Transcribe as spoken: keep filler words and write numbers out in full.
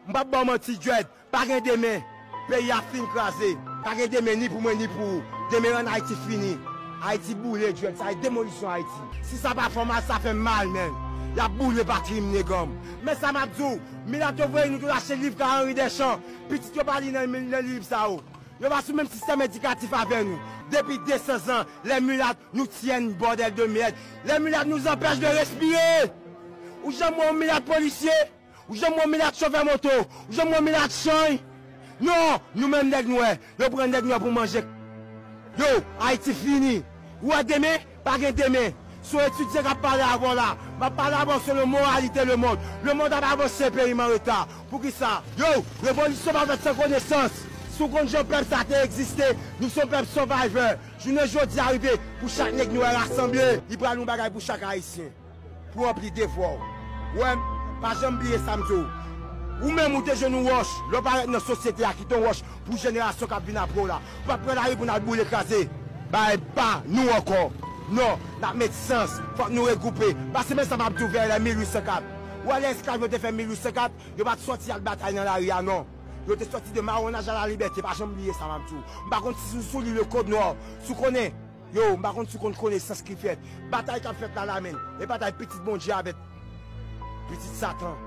M p ap ba w manti, Dread. Pa gen demen. Peyi a fin kraze. Pa gen demen ni pou mwen ni pou ou. Demen rann Ayiti fini. Ayiti boule, Dread. Sa e demolisyon Ayiti. Si sa pa fè w mal, sa fè m mal, menn. Y ap boule patri m, neganm. Men sa m ap di w, milat yo voye nou tou achte liv ka Henri Deschamps. Pitit yo pa li nan, nan liv sa yo. Yo pa sou menm sistèm edikatif avè nou. Depi de san zan, les mulates nous tiennent, bordel de merde. Les mulates nous empêchent de respirer. Ou janm wè yon milat polisye? Ou janm wè yon milat chofè moto? Ou janm wè yon milat chanj? Non, nou menm nèg nwè, yo pran nèg nwè pou manje. Yo, Ayiti fini. Ou wè demen? Pa gen demen. Se yon etidyan k ap pale avè w la. M ap pale avè w selon moralite lemonn. Lemonn ap avanse, peyi m an reta. Poukisa? Yo, revolisyon pa fèt san konesans. Si w konn jan pèp sa te egziste, nou se yon pèp survivor. Jounen jodi a rive pou chak nèg nwè rasanble, li pral yon bagay pou chak Ayisyen. Pou ranpli devwa w. Ou wè m, pa janm bliye sa m di w. Ou menm ou te jwenn yon wòch, lè w parèt nan sosyete a, kite yon wòch pou jenerasyon k ap vin apre w la. Ou p ap pran lari pou n al boule kraze bagay pa nou ankò. Non, n ap met sans, fòk nou regwoupe. Pase men sa m ap di w vè lè mil uit san kat. Ou wè lè esklav yo te fè mil uit san kat, yo pa t sòti al batay nan lari a non. Yo te sòti de mawonnaj a la libète, pa janm bliye sa m ap di w. M pa konn si sou li le code noir, si w konnen. Yo, m pa konn si w konn konesans ki fèt. Batay k ap fèt la la menn. E batay pitit Bondye avèk pitit Satan.